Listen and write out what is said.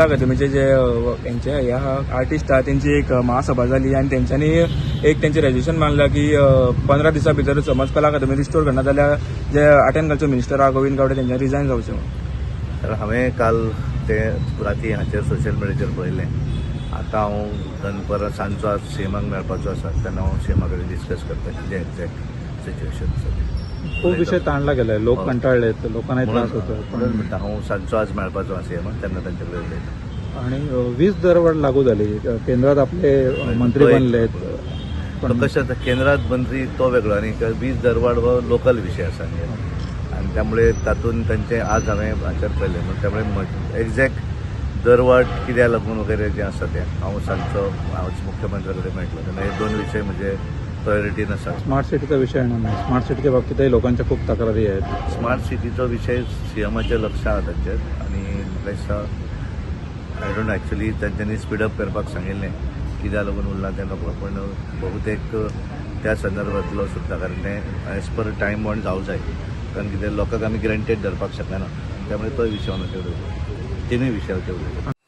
कला अकादमीचे जे हेंचे हे आहा आर्टिस्ट आहा, तेंची एक महासभा जाली आनी तेंच्यांनी एक तेंचें रेजोल्युशन मागला की 15 दिसां भितर समज कला अकादमी रिस्टोर करना जाल्यार जे आर्ट एंड कल्चर मिनिस्टर आहा गोविंद गावडे, तेंच्यांनी रिजायन जावचें म्हणून. कारण हांवें काल ते राती हाचेर सोशल मिडियाचेर पळयलें. आतां हांव दनपरां, सांजचो आज सीएमाक मेळपाचो आसा, तेन्ना हांव सीएमा कडेन डिस्कस करता कितें एक्झॅक्ट सिच्युएशन आसा तें. खूप विषय ताणला गेलाय, लोक हो. कंटाळलेत, लोकांनाही त्रास होतो. म्हणून पण म्हणटा, हांव सांजचो आज मेळपाचो आसा सीएमाक, तेन्ना तांचे कडेन उलयता. आणि वीज दरवाढ लागू झाली, केंद्रात आपले मंत्री बनलेत. पण पण कशें आतां, केंद्रात मंत्री तो वेगळो आनी वीज दरवाड हो लोकल विशय आसा न्ही. आनी त्यामुळे तातूंत तांचे आज हांवें हाचेर पळयलें म्हणून त्यामुळे एक्झॅक्ट दरवाड कित्याक लागून वगैरे जें आसा तें हांव सांजचो हांव मुख्यमंत्र्या कडेन मेळटलो तेन्ना. हे दोन विशय म्हजे प्रायोरिटीन आसा. स्मार्ट सिटीचा विषय येणार नाही? स्मार्ट सिटीच्या बाबतीतही लोकांच्या खूप तक्रारी आहेत. स्मार्ट सिटीचो विशय सीएमाच्या लक्ष आहा तांचेर आनी म्हाका दिसता, I don't actually, तांच्यांनी स्पीडअप करपाक सांगिल्लें. कित्याक लागून उरलां तें नकळो, पूण बहुतेक त्या संदर्भातलो सुद्दां, कारण तें एज पर टायम बाउंड जावं जाय, कारण कितें, लोकांक आमी ग्रेंटेड धरपाक शकना. त्यामुळे तोय विशय हांव उलयता, तिनूय विशयाचेर उलयता.